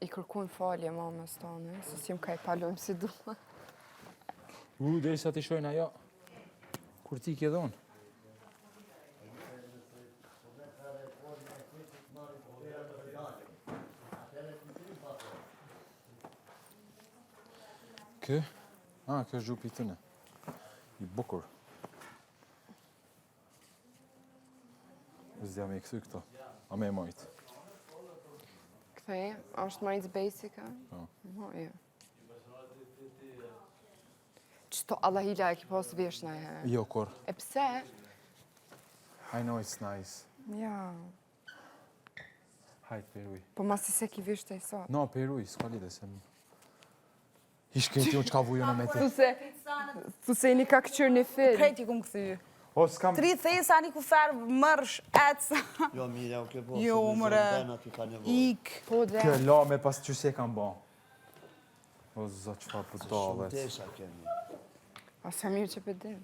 I kërkojmë falje mamës tonë, se s'jem ka i palojmë si duhet. U, dhe sa t'i shojnë ajo, kur ti ke dhonë. Kë? A, kë është xhupi tëne. I bukur. S'dja me i këthy këto. A me e majtë. Këthej, është Marines Basic, a? Po. Po, jo. Qëto Allahila e ki pas vesh në e? Jo, kur. E pse? I know it's nice. Ja. Hajt, peruj. Po masi se ki vesh të i sot. No, peruj, s'ka lidhe se... Ish krejt jo çka vujona me ti. Thuse, thuse një ka këqyrë një film. Krejt i kum kthy. O, s'kam... Tri thesa, një kufer, mërsh, ec. Jo, mirë, ja, ke bo, Jo, se mëre. me zonë aty ka nevojë. Ik. Po dhe. Kjo la me pas që se kam ba. O, zot, çfarë Shumë budallet. tesha kemi. A sa mirë që pe dim.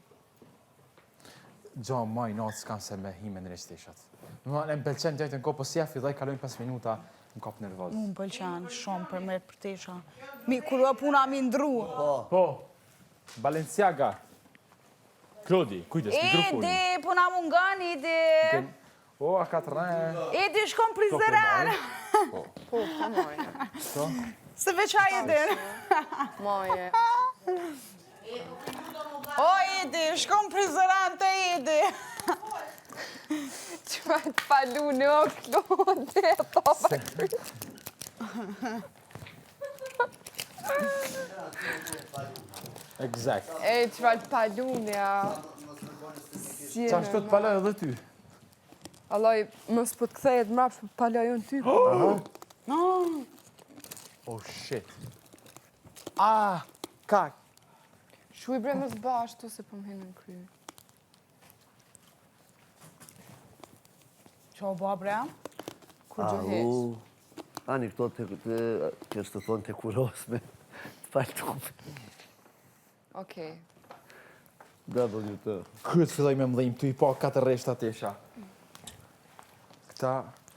Gja maj natë s'kam se me hime në teshat. Më e më pëlqen gjajtë në kohë, po si ja filloj, kalojnë 5 minuta, më kap nervoz. Mu më pëlqen shumë për mërë për tesha. Mi, kur u puna mi ndru. Po, Balenciaga. Klodi, kujdes, mikrofoni. Edi, puna mungon, Edi. O, a ka të re. Edi shkon Prizren. Po, Po, po maje. po. Se veç a Edin. Maje. O, Edi, shkon Prizren të Edi. Që ma të palu në o Klodi, e pa pa Exact. E, që ma të palu në ja. Si e Qa shtu të paloj edhe ty? Allaj, mos po të kthehet mrapsht, po të paloj unë ty. Oh, shit. Ah, kak. Shuj bre mos ba ashtu se po më hinë në kry. Që o ba bre? Kur gjë heq. Au. Ani, këto të, të, kjo të thonë të kurosme, të paltume. Okej. W të. Kryet filloj me mëdhim, ty i pa katër rreshta tesha. Këta...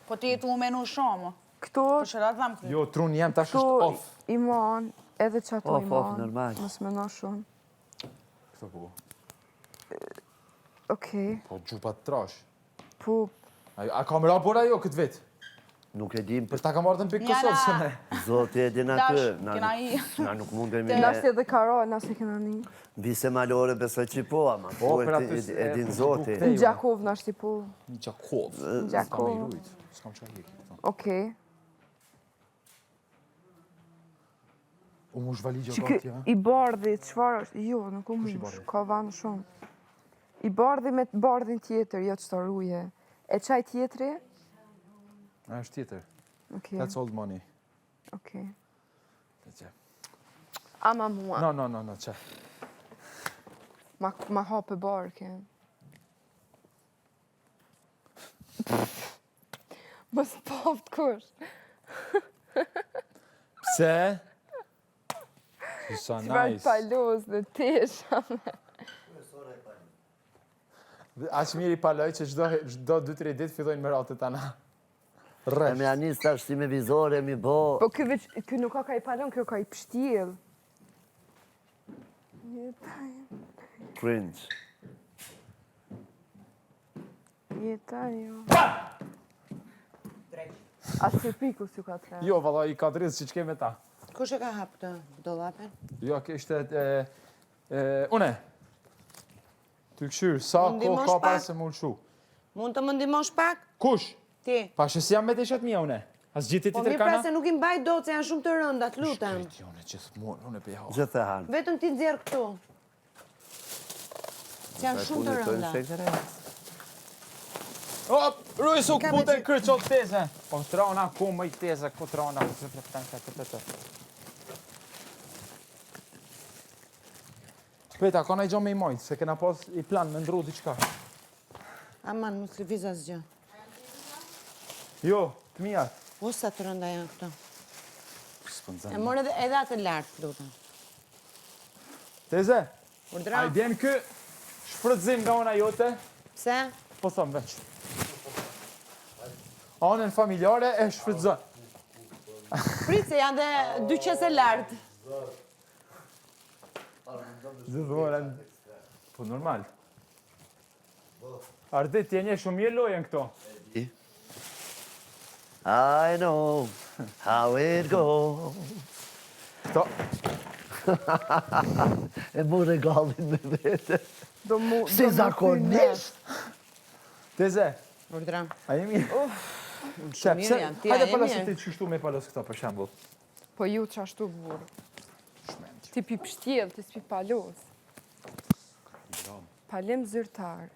Po ti jetu u menu shumë. Këto, Po që ra të dhamë këtu. Jo, trun jem tash këto është off. i mon, edhe që ato Off, i off, mon. normal. Mos meno shumë. Këto po. Okej. Po, gjupa të trash. Po, A, a kam ra bora jo këtë vit? Nuk e dim Për ta kam ardhën pikë Njana. Kosovë, se ne. Zoti e din aty. Tash, Na kena i. nuk, na nuk mundemi na me si edhe ka ra, na si kena një. vise malore besoj që po, ama Po, po për e, aty e, se- e din e, Zoti. këtej. Në Gjakovë na shti po. Në Gjakovë. Në Gjakovë. S'kam i rujt. S'kam qa heki. këto. Okej. U mush valigja Që ky gati, ha? i bardhi, çfarë është? Jo, nuk u Kush i mush, bardhi? ka vanë shumë. I bardhi me të bardhin tjetër, jo që të ruje. E qaj tjetri? A është tjetër. Okej, That's old money. okej. Të që. Ama mua, No, no, no, no, që. ma, ma hapë barkin. Mos paft kush. Pse? Si sa Çfarë nice. palos në tesha. Dhe Aq mirë i paloj që çdo çdo 2-3 ditë fillojnë me ratë tana. E Rresht. me anis tash si me vizore, mi bo. Po ky veç, ky nuk ka ka i palon, kjo ka i pështjell. Jeta jo, Cringe. jeta jo. A të piku si ka të Jo, valla i ka drizë që ç'ke me ta. Kush e ka hapë këtë dollapin? Jo, kjo ishte e, e, une. Ty këshyr, sa Më ko ndihmosh ka para pak? se më ulshu. Mund të më ndihmosh pak? Kush? Ti. Pa shë si jam me teshat mia une. As gjithë Po ti mirë pra tërkana? se nuk i mbaj dot se janë shumë të rënda, të lutem. Shkret, jo, une gjithmonë, une pe ha. Gjithë e hanë. Vetëm ti nxjerr këtu. Se janë shumë të rënda. Op, ruj su Ka këputen veç- kryqot teze. Po trona, ku më i teze, ku trona, të të të të të të. Peta, ka naj gjo me i majtë, se kena pas i plan me ndru diçka. Aman, mos lëviz asgjë. Jo, të mijat. O, sa të rënda janë këto. S'po E nxënë. morë edhe, edhe atë lartë, lutem. Teze, Urdhra. a i bjen ky shfrytëzim nga ona jote? Pse? Po thëm veç. Anën familjare e shfrytëzon. Prit se janë dhe dy qese lartë. Gjithmonë. Po normal. Ardit, ti e njeh shumë mirë lojën këto. I know how it goes. Këto. E more gallin me vete. Do mu, Si do mu zakonisht. Teze, Urdhra. a jemi? Shumë mirë jam, ti a Hajde je palos mirë? ti qështu me palos këto, për shembull. Po ju që ashtu burë. Ti pi pështjell, ti s'pi palos. Palim zyrtar.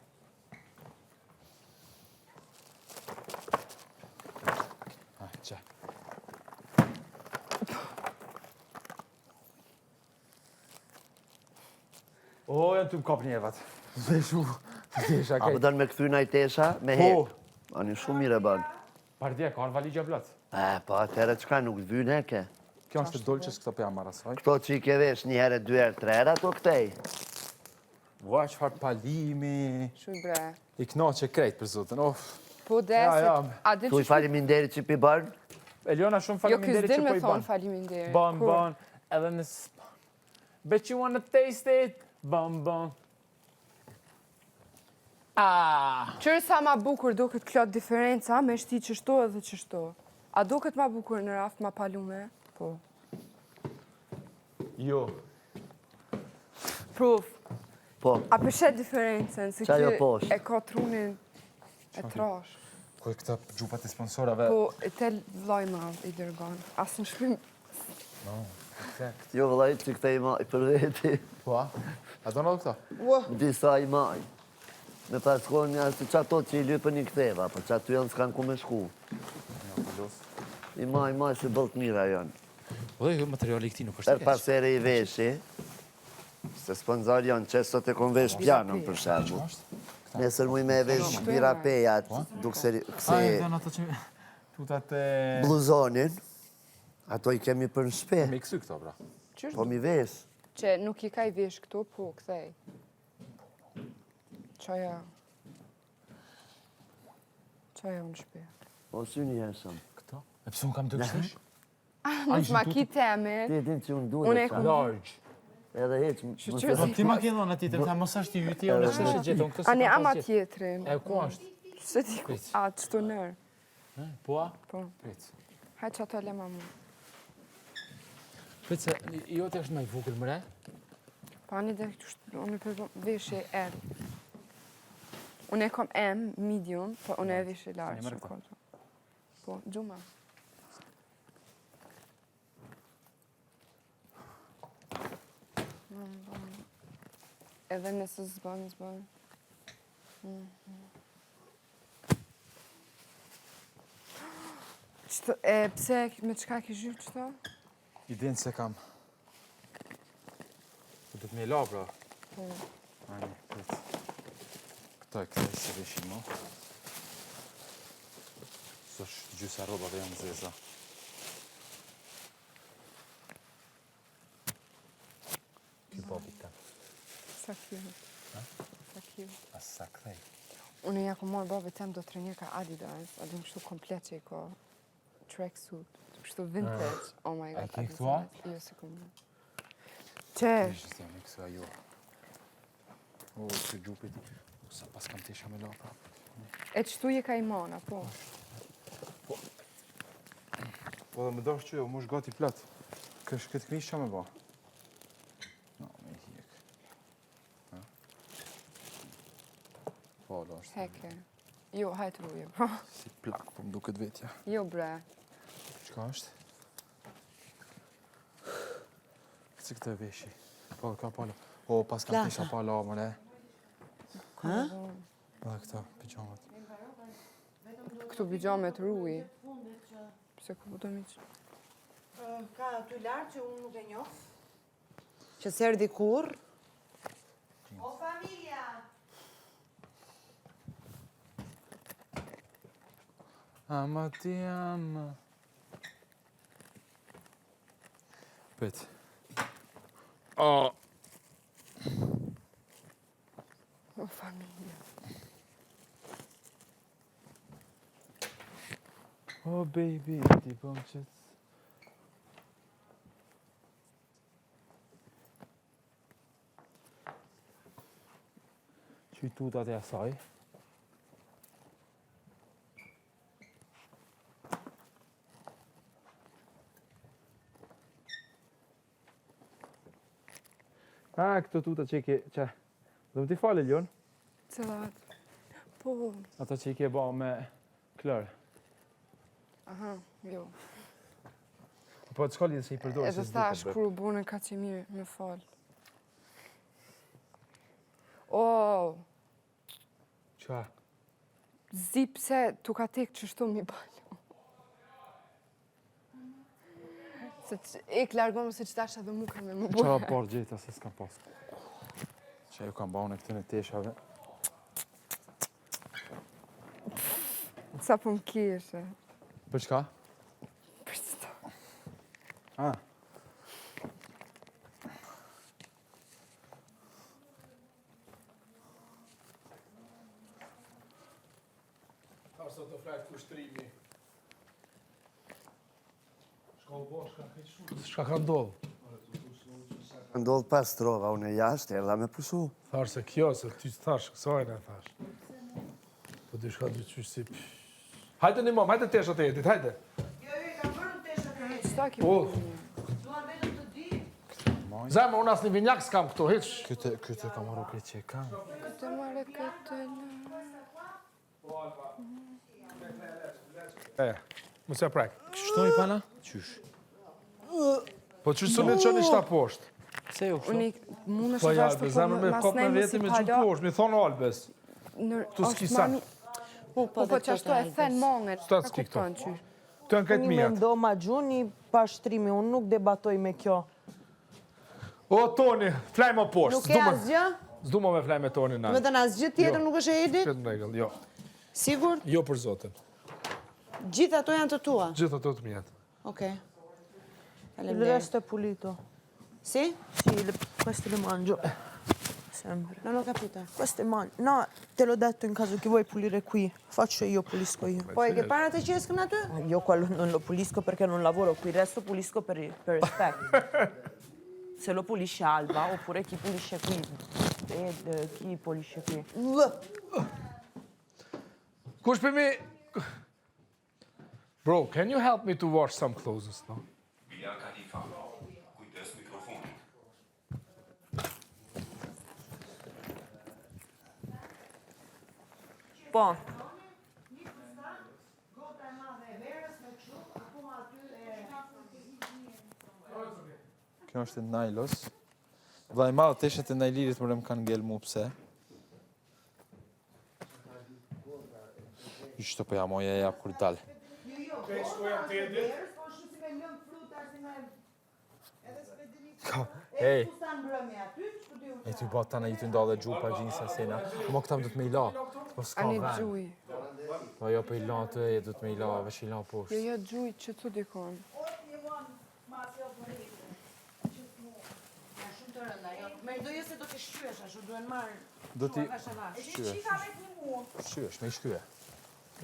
Ah, që. O, janë të më kap njevat. Veshu, vesha, A më kejt. donë me kthy naj tesha, me Po. hek. Ani shumë mirë e bën. Pardje, ka arë valigja plot. E, po atëherë çka nuk vynë e ke. Kjo është e dolqës, këto për jam marrë asaj. Këto që i ke vesh një herë, dy herë, tre herë, ato këtej. Ua, çfarë palimi. Shumë bre. I knaqe krejt për zotën, of. Po dhe, Ja, se... ja. A din Thuj që faleminderit që pi bën. Eliona, shumë Jo, ky faleminderit s'din që me po i thonë ban. faleminderit. Bon, Kur? bon, edhe në s'bon. Bet you wanna taste it? Bon, bon. Ah! Qërë sa ma bukur duket plot diferenca me shti qështu edhe qështu. A duket ma bukur në raft ma palume? Po. Jo. Proof. Po, A përshet diferencën, se Qa jo ky poshtë? e ka trunin e trash. Ku e këta gjupat e sponsorave? Po, e te vllai i madh i dërgon. As në shpim, No, perfekt. jo vëllai që këtej i maj për veti. Po, a? A do në këto? Disa i maj. Me pas konë një asë që ato që i lypën i ktheva, po që aty janë s'kanë ku me shku. Jo, po los. I maj, i maj, se bëllët mira janë. Po dhe, jo, materiali i këtij nuk është Her i keq. pas here i veshi, se sponsor janë, që sot e kom vesh pianon për shembull. Është? Nesër muj me e vesh birapejat, duk se, A, kse i dhënë ato që... Tutat e... bluzonin, ato i kemi për në shpe, Me i kësy këto, pra. qysh po mi vesh. që nuk i ka i vesh këto, po, kthej. Qaja. Qaja në shpi. O, sy një heshëm. Këto? E pse unë kam të kësysh? Mos ma ki temin. Ti e din që unë duhet Unë e e qa. kom- Large. Edhe heq, më Shyqyr Po si- ti ma ke dhënë atij, të mos është i yti, unë s'është e gjetë, unë këtë Ani s'e kam ama pas gjetë. tjetrin. E ku është? Se ti ku? Prit. A, qëtu nërë. Po a? Po. Prit. Hajtë që ato le ma mu. Prit se i joti është më i vogël mre. Po ani dhe kështu, unë për veshi L. Unë e kam M, medium, po unë e veshi large. Ani, merr këto. shumë kohë. Po, gjuma. Edhe nëse s'bën, s'bën. Mhm. Qëto, e, pse, me qka ki zhyt qëto? Idenë se kam. Po do të më la pra. Po. Ani, prit. Këto e këte se veshin mo. Së gjysa rrobave janë zeza. Ky babi tem. Sa cute. Sa cute. A sa kthej. Unë ja kom marrë babit tem do të trenjer ka Adidas, a din kështu komplet që i ka tracksuit, kështu vintage. Oh my A god. ke Adidas. këtu, a? Jo, si kom marrë. Qesh? Ishte jam i kësu ajo. O, që gjupit. O, sa pas kam tesha me la, pra. E qëtu je ka i mana, po. Po dhe më dosh që jo, mu është gati plot. Kësh këtë këmish që me ba? No, me i hjek. Ha? Po, do është. Heke. Jo, hajt ruje, po. Si plak, po më duket vetja. Jo, bre. Qka është? Si këtë e veshi? Po, ka pala. O, pas kam Plaka. tesha pala, mëre. Ha? Edhe këto, pijamat. Këtu pijamet ruj. Pse ku po do mi që? Ka aty lartë që unë nuk e njoh. Që s'erdi kurrë. O familja! Ama ti ama. Prit. O, O, familja. o baby, ti po më qëtë. Qy tutat e asaj. A, këto tuta që i ke, që... Do më t'i falë, Elion? Cilat? Po. Ato që i ke ba me klor. Aha, jo. Po, të s'ka lidhje se i përdorë Edhe thash, kur u bune ka që mirë, me falë. O! Qa? Zi pse tu ka tek qështu mi balu. Se që e largohem se që tash edhe mu ka me më bërë. Qa parë gjitha se s'kam pas. Që ju kam ba unë këtë në teshave. Sa po më kishe? Për qka? Për qëto? Ah. Thash sot të flajt kushtrimi. Shka ka ndodhë? Ka ndodhë pastrova, unë e jashtë, erdha me pushu. Thash se kjo, se ty të thash, kësaj në thash. Po dy shka dy qysh si... Hajde një mom, hajde teshat e Edit, hajde. Jo, jo, i kam bërë në teshat e Edit. Qëta ki Po. bërë? Duan vetëm të di. Zemër, unë asë një vinjak s'kam këto, hiq. Këtë, këtë kam marrë këtë që e kam. Këtë marrë këtë në... E, mos ja prek. Kështu i pana? Qysh? Po qysh së me qënë ishta poshtë? Pse jo kështu? Unë mund Po është ja, ashtu, po zemër me mas kop me nej mos veti i me gjumë palo. poshtë, mi thonë Albes. Në, Këtu s'ki është sen. mami- Po, po, që ashtu e then mongën. S'ta s'ki këto. kupton qysh. Këto janë këtë Unë mijat. mendo ma gjuni pa shtrimi, unë nuk debatoj me kjo. O, Toni, flaj më poshtë. Nuk e asgjë? S'du më me flaj me Toni në. Me të në asgjë tjetër Jo. nuk është e Edit? Këtë në rregull, jo. Sigurt? Jo për zotin. Gjithë ato janë të tua? Gjithë ato të mijat. Okej. Il Faleminderit. resto è pulito. Si? Sì, le, queste le mangio. Sempre. Non ho capito. Queste mangio. No, te l'ho detto in caso che vuoi pulire qui. Faccio io, pulisco io. Po e ke parë atë qeskën aty? Io quello non lo pulisco perché non lavoro qui, il resto pulisco per, per rispetto. Se lo pulisce Alba oppure chi pulisce qui. E eh, chi pulisce qui. L. Kush për mi... Bro, can you help me to wash some clothes, no? Mia Khalifa, kujdes mikrofonit. Po. Kjo është e Najlos. Vlla i madh, teshat e Najlirit më rëm kanë ngel mu pse. Ishte po ja moja ja kur dal. Hej. E ty ba tana i ty ndalë gjupa gjinsa sena. Mo këta më do të me i la. Po s'ka Ani vend. gjuj. Po jo po i la të e do të me i la, veç i la poshtë. Jo, jo, gjuj që tu dikon. Shumë të rënda, jo. Merr do jo se do të shqyesh ashtu, duhen marr. Do t'i Avash avash. shqyesh, me i shqye.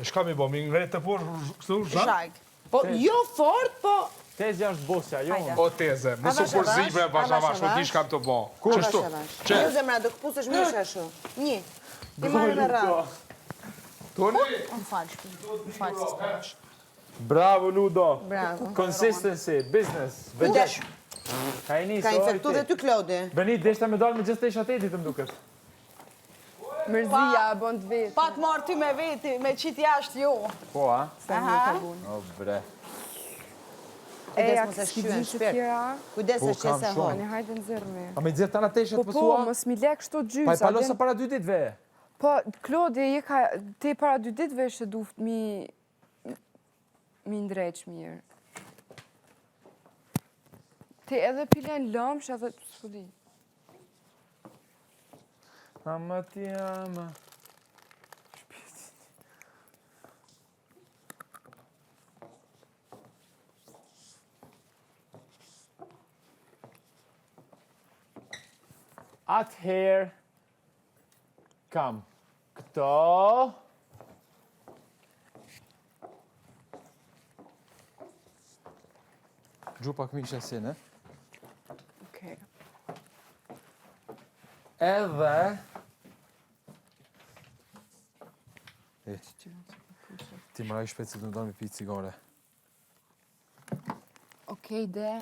E shka mi bo, mi ngre të poshtë, kështu, zhak? Zhag. Po jo fort, po Tezja është bosja, jo unë. O teze, mos u Avash, përzi avash, bre, avash, avash, avash, o di avash. shkam të bo. Avash, Qështu? avash. Që? Jo zemra, do këpusësh mirë ashtu. Një. I marrë me radhë. Toni? Më fal, shpi. Më fal se s'po. Bravo, Ludo. Bravo. Consistency, business. Kujdes. Ka i nisë, Ka infektu dhe ty Klodi. Beni, deshta me dalë me gjithë teshat e të më duket. Mërzia, bon të vetë. Pa të marrë ty me veti, me qitë jashtë jo. Po, a? Sa mirë ka bune. O, bre. E, Kujdes ja, mos e s'ki shqyen gjysë shpirt. tjera. Kujdes Po, se kam qese shumë. hon. Ani hajde nxirrmi. A me gjithë tana teshat Po po po, thua? mos mi le kështu Pa i gjysë. a palosa din- para dy ditëve. Po, Klodi, je ka, te para dy ditëve është duft mi, mi ndreq mirë. Ti edhe pilen lëmsh edhe, s'po di. Ama ti ama. Atëherë kam këto Gju pak misha si, ne? Okej. Edhe... E, ti më raj shpejt se të ndonë me pi cigare. Okej, de.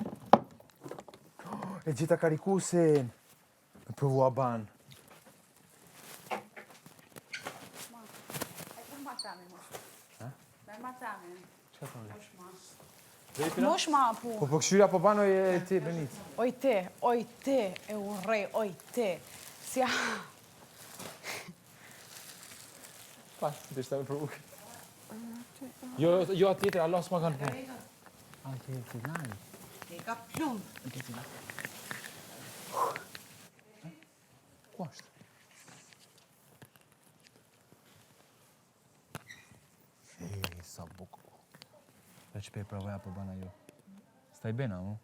E gjitha karikusin. Me provu a ban. Mosh ma apo. Po po këshyra po ban oj e ti Benit. Oj ti, oj ti, e urrej, oj ti. Si a... Pa, dhe me provu. Jo, jo atë tjetër, Allah s'ma kanë punë. A, ke të lajnë. E ka plumb. Ku është? E, sa bukur. Veç pe provoja po bana jo. Stai bene, mo?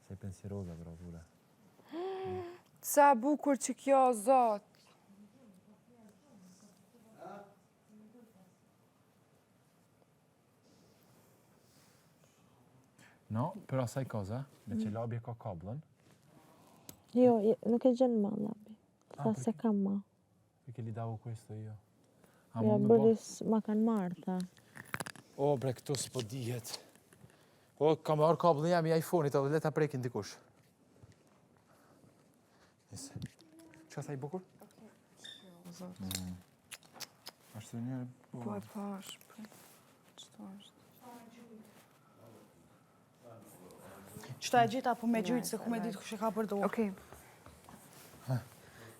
Sei pensierosa però pure. Sa bukur që kjo, zot. No, però sai cosa? Me që Labi e ka kabllën. Jo, nuk e gjen ma Labi. Tha Ah, se kam ma. Perché li davo questo io. A, Ja, mu me bo- bëri, ma kanë marrë, tha. O, bre, këtu s'po dihet. O, kam marrë kabllën jam i iPhone-it, edhe le ta prekin dikush. Nise. Çka sa i bukur? Zot. Mm. Ashtu një... Po e pash. Po. Qëto është? Qëta e gjitha po me gjujt, se ku me ditë kush e ka përdor. Okej.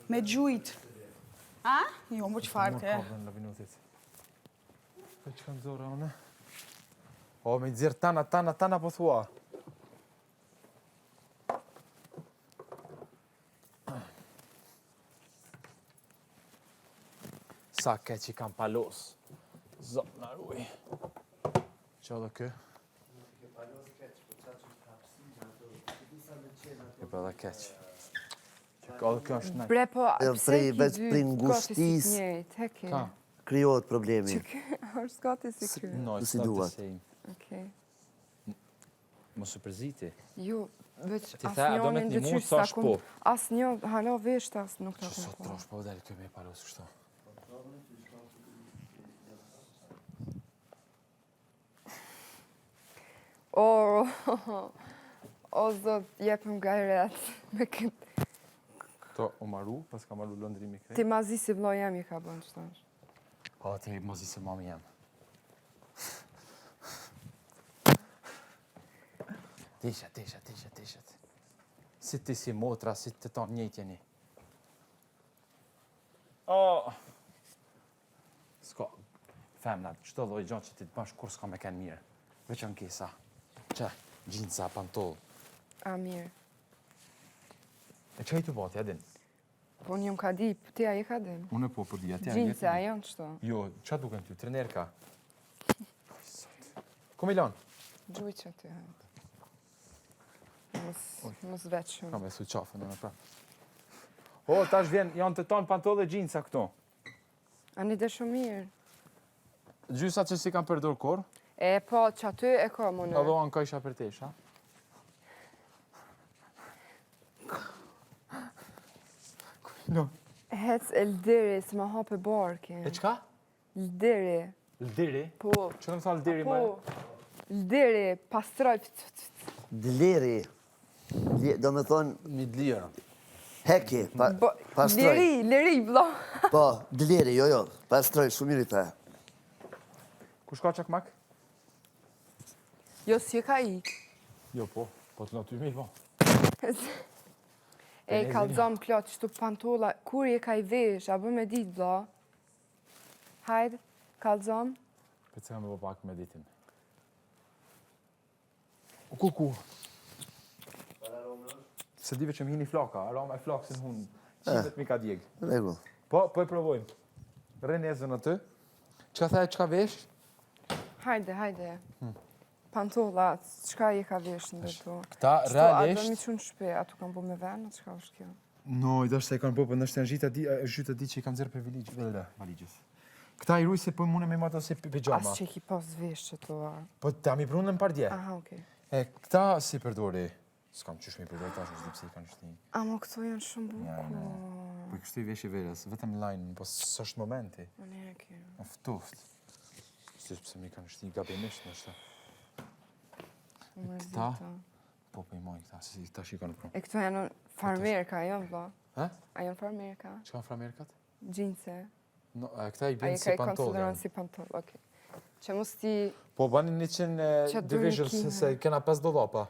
Me gjujt. A? Jo, më çfarë te. Kabllën në minutit. Po çka nxora unë? O, me nxjerr tana, tana, tana po thua. Sa keq i kam palos. Zot na ruaj. Qa dhe kë? E po edhe keq. Që ka dhe kjo është najt. Bre, po, Edhe pse prej ki veç dy prej gati si ngushtis. të njëjtë, heke. Ka. Krijohet problemi. Që ky është gati si ky. No, it's Si not the duhet. same. Okej. Mos u përziti. Jo, veç Ti tha, a do me asnjënin të nimu, dhe qysh thash sa kum... po. Asnjë, hala vesht as nuk ta Që kum sot po. trosh, po del kjo me palos kështu. O, o zot, jepëm gajret me këtë. Këto u maru, pas ka maru lëndrimi krejt. Ti mazi si vëlla jem i ka bën qëtash. Po, ti mazi si mami jem. Tesha, tesha, tesha, tesha. Si ti si motra, si të tonë njëjtë jeni. O! S'ka, femna, çdo lloj gjë që ti të bash kur s'ka me kenë mirë. Veç ankesa. Që, xhinsa, pantoll. A, mirë. E që i të bati, a din? Po unë jam ka di, po ti a je ka din? Unë po, po di, aty a Xhinsa, a janë qëto? Jo, qa duken ty, trenerka? Ku mi lanë? Gjuj që ty, hajde. Mos, mos veç shumë. Kam e su qafën, në pra. O, tash vjen, janë të tonë pantoll e xhinsa këto. A një dhe shumë mirë. Gjysat që si kam përdor kur? E, po, që aty e kam unë. Edhe unë isha për tesha. No. Hec e ldiri, se ma hape barkin. E qka? Ldiri. Ldiri? Po. Që të më tha ldiri më? Po. Ldiri, pastroj. Dliri. Do me thonë... Një dlirë. Heki, pastroj. Liri, liri, vlo. Po, dliri, jo, jo, pastroj, shumë mirë i the. Kush ka çakmak? Jo, si e ka ik. Jo, po, po të në ty mi, po. E, kallzom plot, qëtu pantolla, kur je ka i vesh, a bë me ditë, vlo? Hajde, kallzom. Për të me pak meditim. O ku ku? Se dive që më hini flaka, aroma e flakës në hunë. Qipet mi ka djeg. Rregull. Po, po e provojmë. Renezën aty. Çka tha e çka vesh? Hajde, hajde. Hmm. Pantolla, çka je ka vesh në to? Këta Qëto, A do realisht... mi që në shpi, ato kam bu me venë, çka është kjo? No, i dashtë se i kanë po, po nështë janë zhyta di, zhyta di që i kam zërë për valigjës. Valigjës. Këta i ruj se po mune me marrë si pijama. As që i ki pas vesh që to, a? Po ta mi prunë në pardje. Aha, okej. E, këta si përdori? S'kam qysh mi përdori tash, s'di pse i kanë shti. Amo këto janë shumë Ja, bukur. Po kështu i veshi verës, vetëm lajnë, po s'është momenti. Unë e kjo. Në ftuft. Si pse mi kanë shti gabimisht ndoshta. Këta? Po, po i moj këta, si ta shikon po. E këto janë farmerka, jo vlla. Ha? A janë farmerka? Çka janë farmerkat? Xhinse. No, a këta i bëjnë si pantoll. A i si pantoll, okej. Që mos ti... Po, bani 100 division, se, se kena 5 dollapa.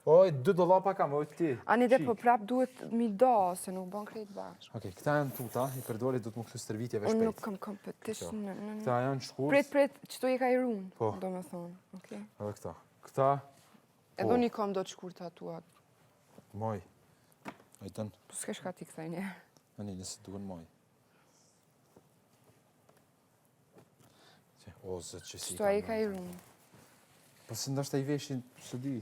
Oj, dy dollapa kam, oj ti. Ani dhe po prap duhet mi do, se nuk bon krejt bashkë. Okej, këta janë tuta, i përdori do të më kthy stërvitjeve shpejt. Unë nuk kam competition. Këta janë shkurt. Prit, prit, qëto i ka i run, po. do me thonë. Okej. Edhe këta. Këta... Edhe unë i kam do të shkurta tua. Moj. Ajtën. Po s'ke shka ti këthaj një. Ani, nëse duhen moj. O, zët që si Qëto ai ka i run. Po se ndoshta i veshin, s'e di.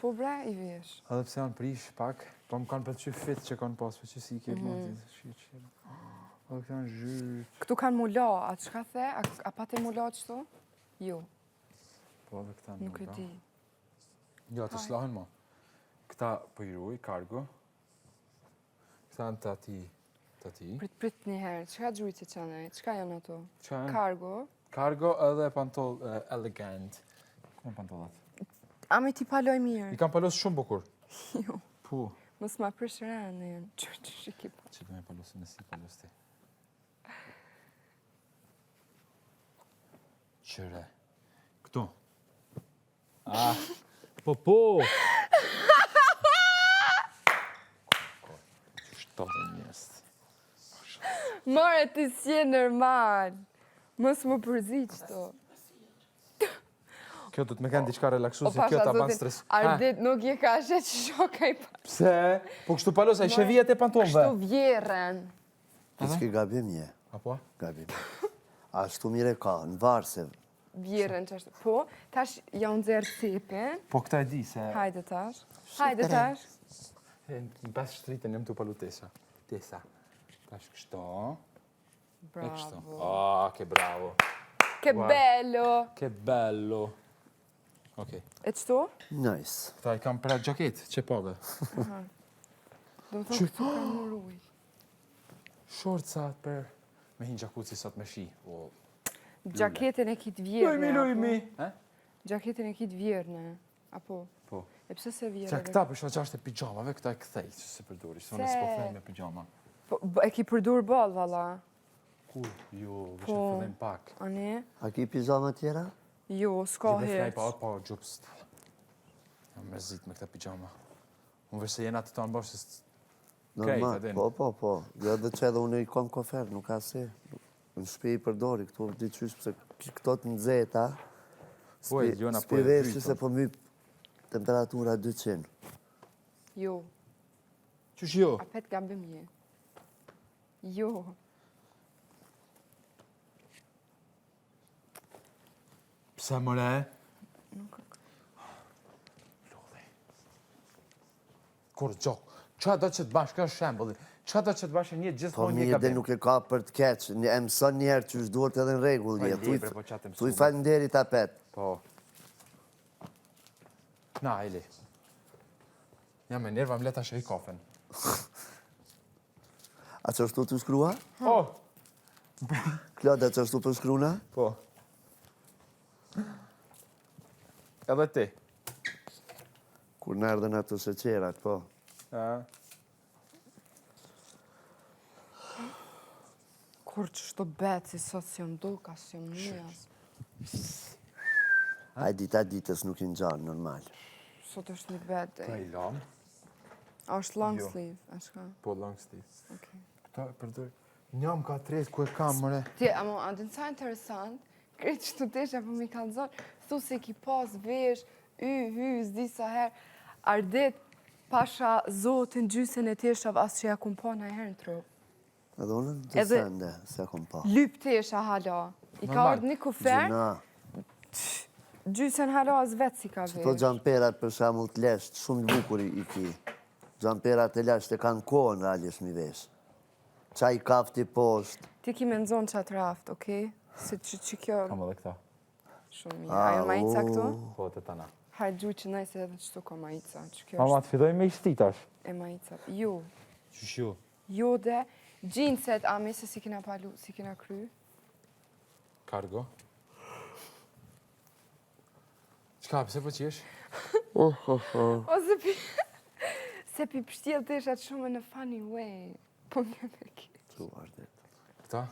Po bre, i vesh. Edhe pse janë prish pak, po më kanë pëlqy fit që kanë pas, po që si i ke mm -hmm. shi, shi. O, këta janë zhyt. Këtu kanë mu la, a çka the? A, a pate mu la qëto? Jo. Po edhe këta Nuk e di. Jo, ato s'lahen mo. Këta po i ruj, kargo. Këta janë të ati, të ati. Prit, prit një herë, çka gjujtë që janë, çka janë ato? Çka janë? Kargo. Kargo edhe pantoll elegant. Ku janë pantollat? A me ti paloj mirë? I kam palos shumë bukur. Jo. Po. Mos ma prish rendin, që që që ki pa. Që të me palosin e si palos ti? Qëre. Këto. Ah, po po! Që të njerëz. More, ti s'je normal. Mos më përzi qëto. Kjo do të me kanë diçka relaksuese, kjo ta ban stres. Ardit nuk je ka she që shoka i pa. Pse? Po kështu palos, ai shevijat e pantollëve. Kështu vjerren. Ti s'ke gabim je. Apo? Gabim. Ashtu mire ka, në varse. Vjerren që ashtu. Po, tash ja unë nxjerr cepin. Po këta e di se... Hajde tash. Hajde tash. Në pas shtritën jam të palu tesa. Tesa. Tash kështu. Bravo. E kështu. Ah, che bravo. Che bello. Che bello. Okej. E qëto? Nice. Këta i kam për gjaket, që po dhe. Do më thonë këtu kam më rujt. Shortsa për me hinë gjakuci sot me shi. O, Gjaketën e kitë vjerne. Lujmi, lujmi. Gjaketën e kitë vjerne. Apo? Po. E pse se vjerne? Qa këta për shka që e pijamave, këta e kthej që se përdori, se unë s'po flej me pijama. Po, e ki përdur boll, valla. Kur? Jo, veç Po. në fillim pak. Ani? A ki pijama tjera? Jo, s'ka Jo, flej hiç. pa, pa, gjupst. Jam mërzit me këta pijama. Unë veç se jena të tanë bashkë, se Normal, po, po, po. Jo edhe që edhe unë i kom kofer, nuk ka si. Në shpi i përdori, këtu di qysh, pse këto të nxehta, Po, e Jona, po s'pi e veshi se vytën. po myp temperatura 200. Jo, Qysh jo? apet gabim je. Jo. Pse more? Nuk Lodhi. Kur gjok. Qa do që të bash, kjo është shembulli. Qa do që të bash një Po gjithmonë një mirë dhe gabim. nuk e ka për të keq, një e mëson një herë që është duhet edhe në rregull Po, je. Thuj libre, po qa të mësume. thuj faleminderit apet. Po. Na, Eli. Ja me nerva më leta shej kafen. A që ashtu të shkrua? Oh! Kloda, që ashtu për shkruna? Po. Edhe ti. Kur në erdhen ato sheqerat, po. A. Kur që shto betë, si sot si jam duka, si jam njës. Ai dita ditës nuk i ngjan, normal. Sot është një bad Ta day. i lam. A është long Jo. sleeve, a shka? Po, long sleeve. Okej. Këta e përdor. Një më ka tret, ku e kam, more? Ti, amo, a din sa interesant, krejt që të tesha po mi kallëzon, thu se ki pas vesh, y, hy, s'di sa herë, Ardit, pasha zotin gjysën e teshave as që ja kum pa në herë në trup. Edhe unë të Edhe- sende, se kom pa. Lyp tesha hala. I ka Normal. ardhë një kufer, Gjuna. gjysën hala as vetë si ka Që to vesh. xhamperat për shembull të lesht, shumë të bukur i ki. Xhamperat e lesht e kanë kohën realisht mi vesh. Çaj kafti poshtë. Ti ki me nxonë qatë raft, okej? Se që, që kjo Kam edhe këta. shumë mirë. A janë majica këtu? Po, të tana. Hajde gjuj që najse edhe qëtu ka majica. Që kjo Mama, është të filloj me i shti tash. e majica. Jo, Qysh jo? Jode, xhinset, ami se si kena palu, si kena kry. Cargo. Qka, pse po qesh? O, se pi... Se pi pështjell teshat shumë në funny way. Po më me ke. Tu, vërtet. Këta?